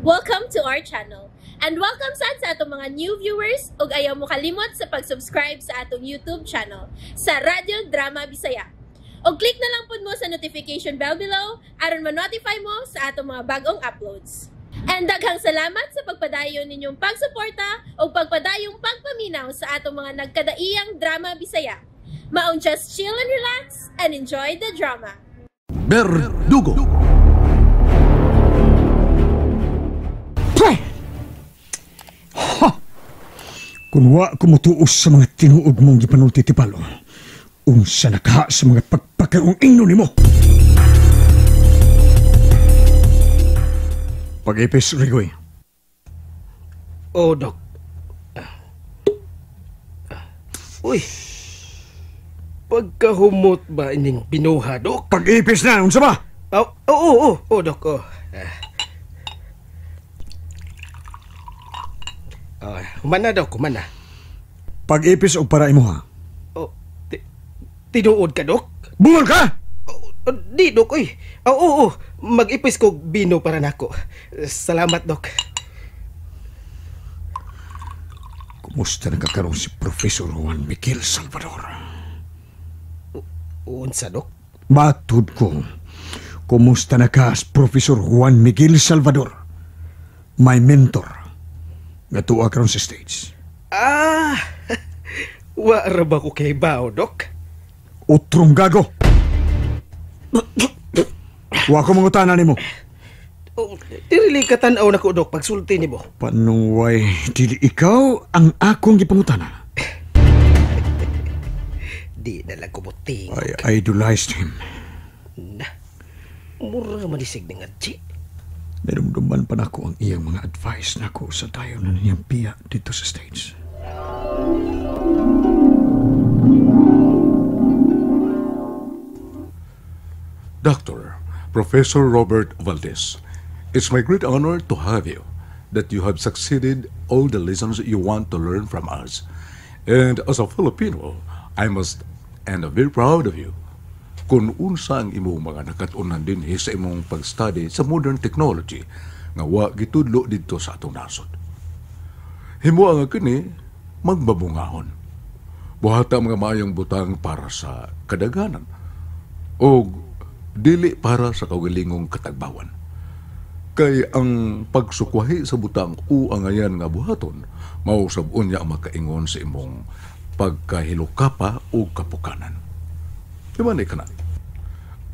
Welcome to our channel. And welcome sad sa atong mga new viewers ug ayaw mo kalimot sa pag-subscribe sa atong YouTube channel sa Radyo Drama Bisaya. Og click na lang pud mo sa notification bell below aron ma-notify mo sa atong mga bagong uploads. And daghang salamat sa pagpadayon ninyong pagsuporta ug pagpadayong pagpaminaw sa atong mga nagkadaiyang drama Bisaya. Maong just chill and relax and enjoy the drama. Berdugo. Ha! Kung wa kumutuos sa mga tinuod mong gipanulti tipalo, unsa na ka sa mga pagpakaroong ingno nimo? Pag-ipis, Rigoy. Oh, Dok. Uy, pagkahumot ba ining binuha, Dok? Pag-ipis na, unsa ba? Oo, Dok. Oh. Humana, Dok, humana. Pag-ipis o para imuha? Oh, tinuod ka, Dok? Bungol ka! Oh, di, Dok, uy. Oo, mag-ipis ko bino para nako. Salamat, Dok. Kumusta nagkakaroon si Professor Juan Miguel Salvador? Unsa, Dok? Matud ko, kumusta na ka, Professor Juan Miguel Salvador? My mentor. Nga tuwa karon sa stage. Ah! Wa ra ba ko kay bao, Dok? Utrong gago! Wa ko mangutana nimo. Oh, dirili ka tan-aw nako, Dok, pagsulti nimo. Panuway, dili ikaw ang akong gipangutana. Di na lang kumuting. I idolized him. Na, mura manisig ni nga, G. Narumduman pa nako ang iyang mga advice nako sa dayon na niyang piya dito sa stage. Doctor, Professor Robert Valdez, it's my great honor to have you, that you have succeeded all the lessons you want to learn from us. And as a Filipino, I must and I'm very proud of you. Kung unsa ang imong mga nakat-unan dinhi sa imong pag-study sa modern technology nga wa gitudlo didto sa atong nasod. Himo ang kini magbabungahon. Buhata mga maayong butang para sa kadaghanan o dili para sa kaugalingong katagbawan. Kay ang pagsukwahi sa butang o angayan nga buhaton, mao sab unya ang makaingon sa imong pagkahilukapa o kapukanan. Diba ni ka na?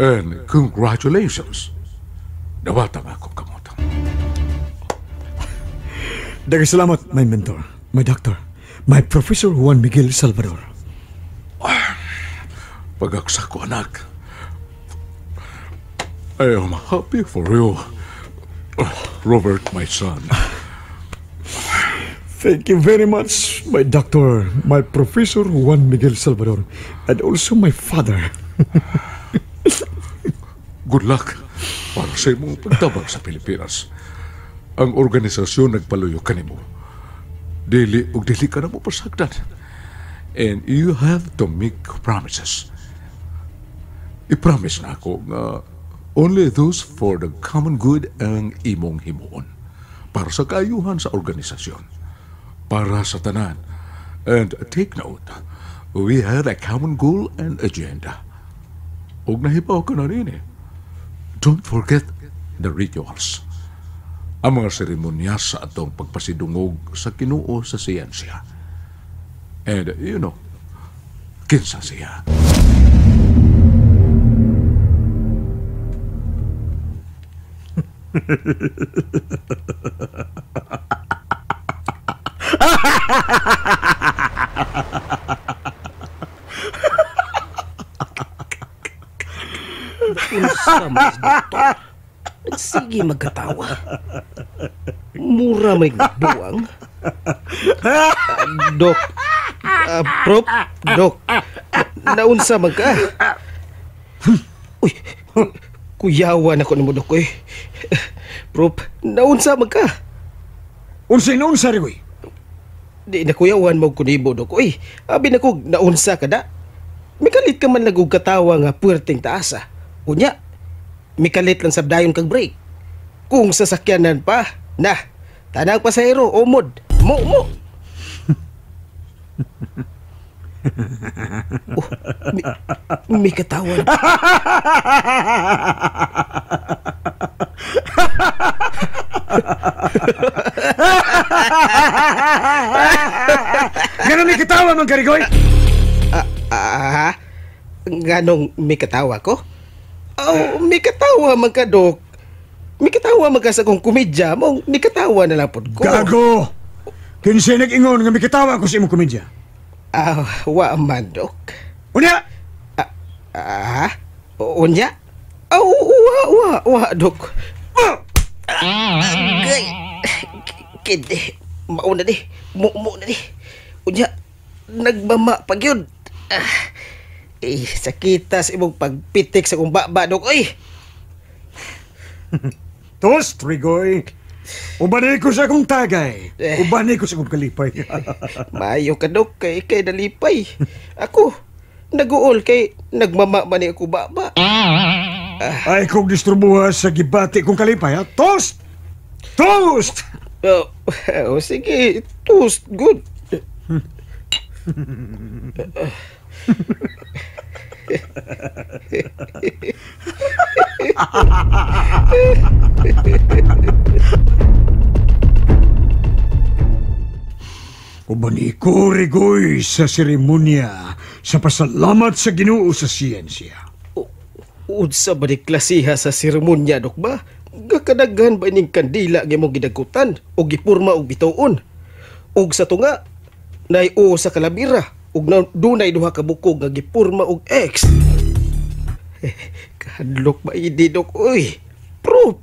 And congratulations! Dawatang akong kamotang. Daghang salamat, my mentor, my doctor, my Professor Juan Miguel Salvador. Pagaksa ko, anak. I am happy for you, Robert, my son. Thank you very much, my doctor, my Professor Juan Miguel Salvador, and also my father. Good luck para sa imong pagtabang sa Pilipinas. Ang organisasyon nagpaluyo kanimo. Dili ug dili ka na mo pasagdan. And you have to make promises. I-promise na ako nga only those for the common good ang imong himuon. Para sa kaayuhan sa organisasyon. Para sa tanan. And take note, we have a common goal and agenda. Og nahibaw ka na rin eh. Don't forget the rituals. Ang mga seremonya sa atong pagpasidungog sa Kinuo sa siyensya. And you know, kinsa siya. Unsa man, Doktor? Sige magkatawa. Mura may buwang. Dok. Prop, Dok. Naunsa man ka? Uy, kuyawa na ko nimo, Dok. Uy. Prop, naunsa man ka? Unsay naunsa, Rigoy? Di na kuyawan mo kunibo, Dok. Uy, abi na ko naunsa ka da. Mikalit ka man lang og katawa nga puwerteng taasa. Unya, mikalit lang sabdayon kag break. Kung sasakyanan pa, Na, tanang pasahero, umod. Mo. Oh, may katawan. Ganun may katawa, Mang Karigoy? Ganong may katawa ko? Oh, may katawa man ka, Dok. May katawa man ka sa kong komedya mo. May katawa na lang po ko. Gago! Kinsay nag-ingon nga may katawa ko sa imong komedya? Wa man, Dok. Unya! Unya? Wa, Dok. Agay! Kid, mauna di. Mu na di. Unya, nagmama pag yun. Sakita sa imong pagpitik sa kong baba, Dok. Oy! Toast, Rigoy. Ubanay ko sa akong tagay. Ubanay ko sa akong kalipay. Maayo ka, Dok. Kay nalipay. Ako, nag-uol kay nagmama man ako baba. Ay, kong distrubuha sa gibati kong kalipay, ha? Toast! Toast! Oh, sige. Toast. Good. Uban ko, Rigoy, sa seremonya sa pasalamat sa Ginoo sa siyensya. Unsa ba ni klasiha sa seremonya, Dok ba? Gakadaghan ba ining kandila nga imong gidagkutan o gipurma og bituon? Og sa tunga, nay o sa kalabira ug dunay duha ka bukog nga gipurma og X. Kahadlok ba idi, Dok? Uy, proof.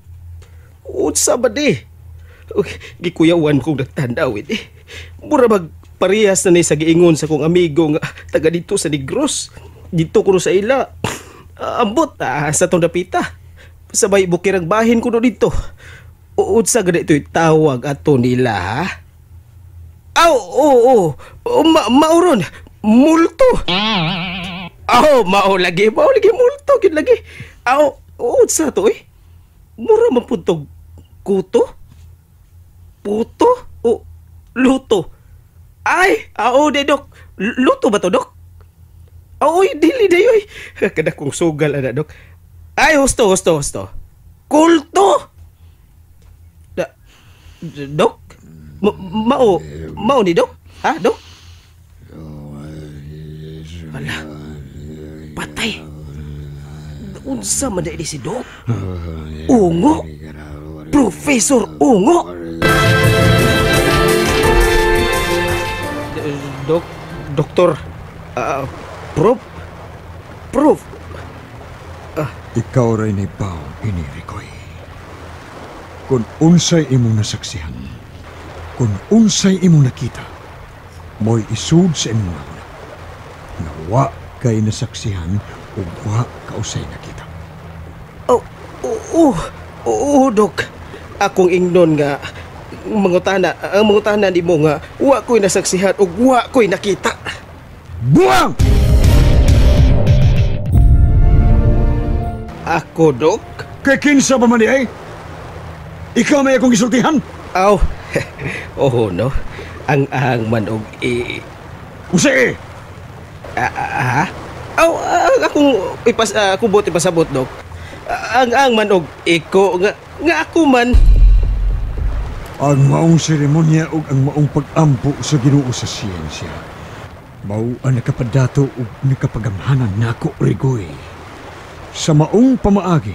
Unsa ba di? Uy, gikuyawan kong nagtanaw ini. Mura mag parehas na ni sa giingon sa kong amigo nga taga dito sa Negros. Dito kuno sa ila. Ambot sa tong dapita. Sabay bukirang bahin kuno dito. Unsa gani ito'y tawag ato nila, ha? Aw, oo. Mauron. Multo. Aw, mao lagi multo gid lagi. Aw, unsa to eh? Mura man pud tog kuto? Puto o luto? Ay, ao de Dok. Luto ba to, Dok? Oy, dili dayoy. Kada kong sugal ana, Dok. Ay, husto. Kulto. Dok? Mao ni Dok? Ha, Dok? Ala. Patay. Unsa man di si Dok? Ungo? Professor Ungo? Dok, doktor, Prof. Ikaw ray naibaw ini, Rigoy. Kung unsay imong nasaksihan, kung unsay imong nakita, mo'y isud sa imong una. Nga wa kay nasaksihan ug wa kausay nakita. Oh, Dok. Akong ingnon nga mangutana, ang mangutana nimo nga wa ko'y nasaksihan ug wa ko'y nakita. Buang! Ako, Dok? Kay kinsa pa man di ay? Ikaw may akong gisultihan? Aw, oh no. Ang man og i... Usa eh! Aw, akong akong buot ipasabot, Dok. Ang man og iko nga ako man. Ang maong seremonya ug ang maong pag-ampo sa Ginoo sa siyensya. Mao ang nakapadato ug nakapagamhanan nako, Rigoy. Sa maong pamaagi,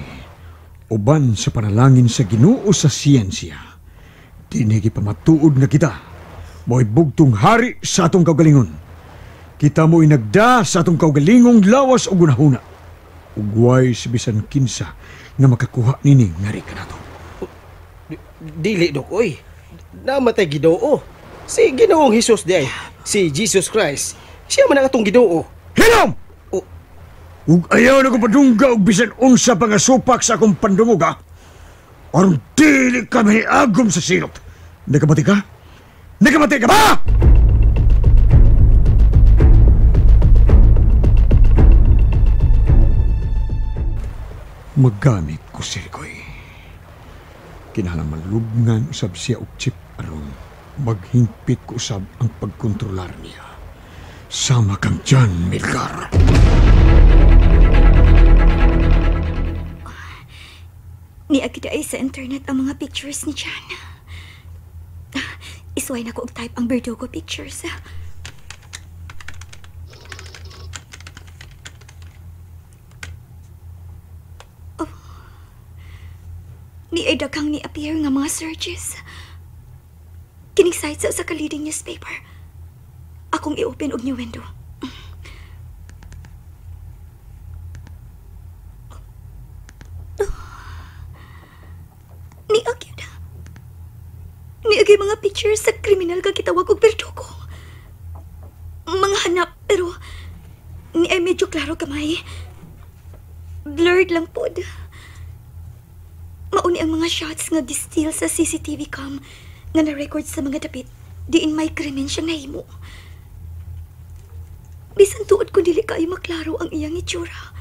uban sa panalangin sa Ginoo sa siyensya, dinhi gipamatuod nga kita mo'y bugtong hari sa atong kaugalingon. Kita mo'y nagda sa atong kaugalingong lawas ug hunahuna. Ugway si bisan kinsa nga makakuha nini ngari kanato. Dili, Dok, oy. Namatay Ginoo. Si Ginoong Hesus di ay. Si Jesus Christ. Siya man ang atong Ginoo. Hinom! Ug ayaw na ko padungga og bisan unsa pa nga supak sa akong pandungog, ha? Aron dili kami agom sa silot. Nakabati ka? Nakabati ka ba? Magamit ko si Rigoy. Kinahanglan malubngan usab siya og chip aron maghingpit ko usab ang pagkontrolar niya. Sama kang John Milgar. Niagda ay sa internet ang mga pictures ni John. Isway na ko og type ang Berdugo pictures. Oh. Ni ay daghang ni-appear nga mga searches. Kining site sa usa ka leading newspaper. Akong i-open og new window. Niagyud. Niagay mga pictures sa kriminal ka gitawag og Berdugo. Mga hanap pero ni ay medyo klaro gamay. Blurred lang pod. Mauni ang mga shots nga gi-steal sa CCTV cam nga na-record sa mga dapit diin may krimen siyang nahimo. Bisan tuod ko dili kaayo maklaro ang iyang itsura.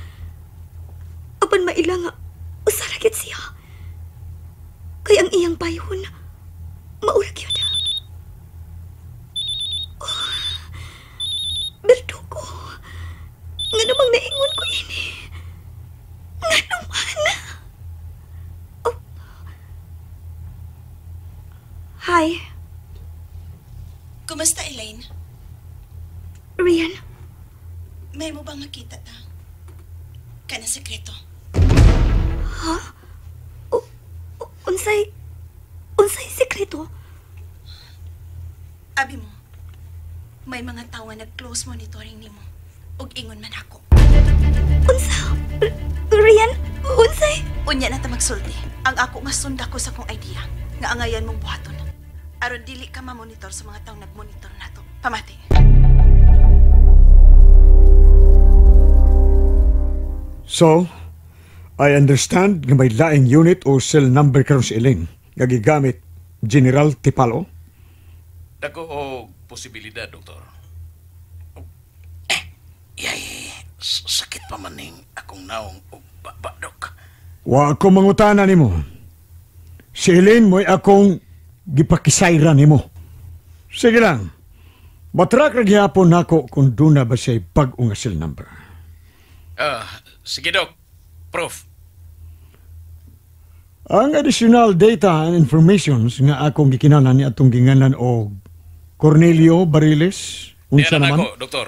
Apan maila nga usa ra gyud siya. Kay ang iyang bayhon maura gyud. Oh, Berdugo. Ngano mang naingon ko ini? Ngano man? Oh. Hi. Kumusta, Elaine? Rian. May mo bang makita ta? Kana sekreto. Ha? Unsay sekreto? Abi mo, may mga tawo nga nag-close monitoring nimo ug ingon man ako. Unsa? Rian, unsay? Unya na ta magsulti. Ang ako nga sunda ko sa akong idea nga angayan mong buhaton. Aron dili ka mamonitor sa mga tawo nagmonitor nato. Pamati. So, I understand nga may laing unit o cell number karon si Elaine nga gigamit General Tipalo. Dako og posibilidad, doktor. Yay, sakit pa maning akong naong og baba, dok. Wa ako mangutana nimo. Si Elaine mo'y akong gipakisayra nimo. Sige lang. Matrak ra gihapon nako kung duna ba siya'y bag-o nga cell number. Sige, dok. Prof. Ang additional data and informations nga akong gikinahanglan ni atong ginganan og Cornelio Bariles. Unsa Diyan naman? ako, doktor.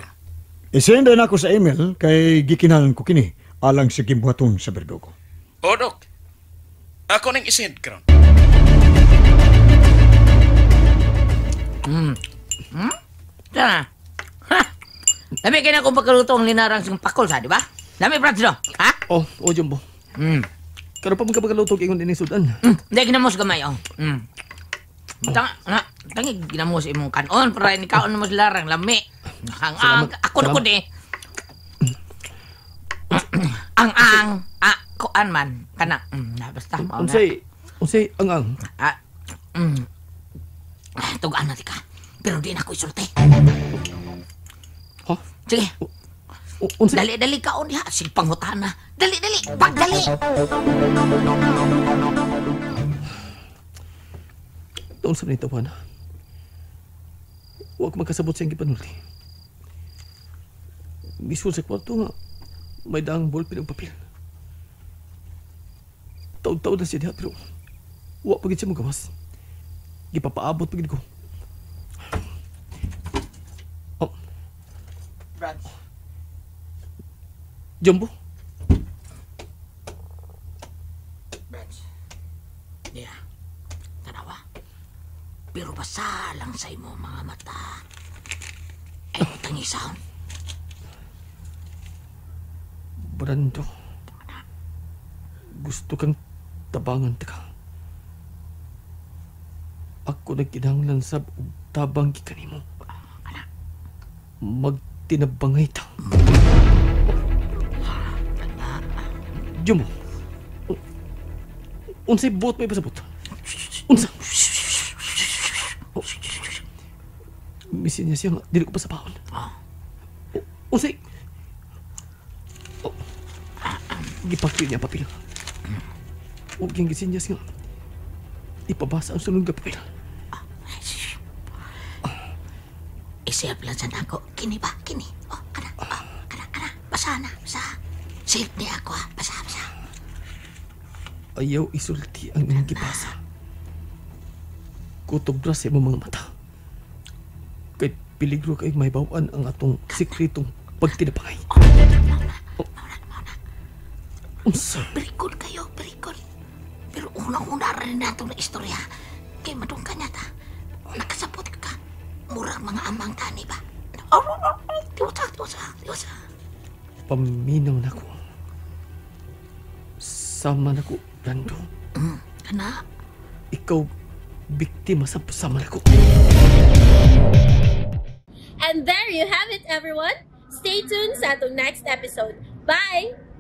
I-send na ako sa email kay gikinahanglan ko kini alang sa gimbuhaton sa Berdugo. O, dok. Ako nang isend karon. Tara. Ha? Dami kayo na kung pagkaluto ang linarang sing pakol sa, di ba? Dami, Brad, no? Ha? Oh, Jumbo. Karon pa magkapagkaluto ingon din sudan. Hindi, ginamos gamay, oh. Tangi, ginamos imong kanon para ni kaon mo sila larang lami. Ang ako na ko di. Ang kuan man kana. Basta mao na. Unsay ang? Tugaan na ti ka. Pero di na ako isulti. Ha? Sige. Unsay? Dali-dali kaon diha. Sige, pangutana. Dali-dali. Pagdali. Taon sa nito, Juan. Huwag magkasabot sa iyang gipanulti. Misul sa kwarto nga, may daang ballpen ang papel. Taon-taon na siya diha, pero huwag pagid siya magawas. Gipapaabot pagid ko. Oh. Brad. Jumbo? Brad. Yeah. Tanawa. Pero basa lang sa imo mga mata. Ay, tangisaon. Brando. Gusto kang tabangan ta ka. Ako nagkinahanglan sab og tabang gikan nimo. Magtinabangay ta. Jumbo. Unsay buot may pasabot? Unsa? Misin niya siya nga, dili ko pa sa paon. Unsay? Gipakil niya ang papel. Huwag yung gisinyas nga. Ipabasa ang sunod nga papel. I-save lang sa nako. Kini ba? Kini. Oh, kana. Oh, kana, kana. Basa na. Basa. Save ni ako ha. Basa, basa. Ayaw isulti ang imong gibasa. Kutob ra sa imong mga mata. Kay peligro kay mahibaw-an ang atong sikretong pagtinapangay. Mauna, mauna. Unsa? Berikon kayo, berikon. Pero unang-una rin nato na istorya. Kay madungka niya ta. Nakasapot ka. Murag mga amang tani ba? Oh, oh, oh, oh. Tiwasa, tiwasa, tiwasa. Paminaw nako. Sama nako, Brando. Kana, Ikaw, biktima sa sama nako. And there you have it, everyone. Stay tuned sa atong next episode. Bye!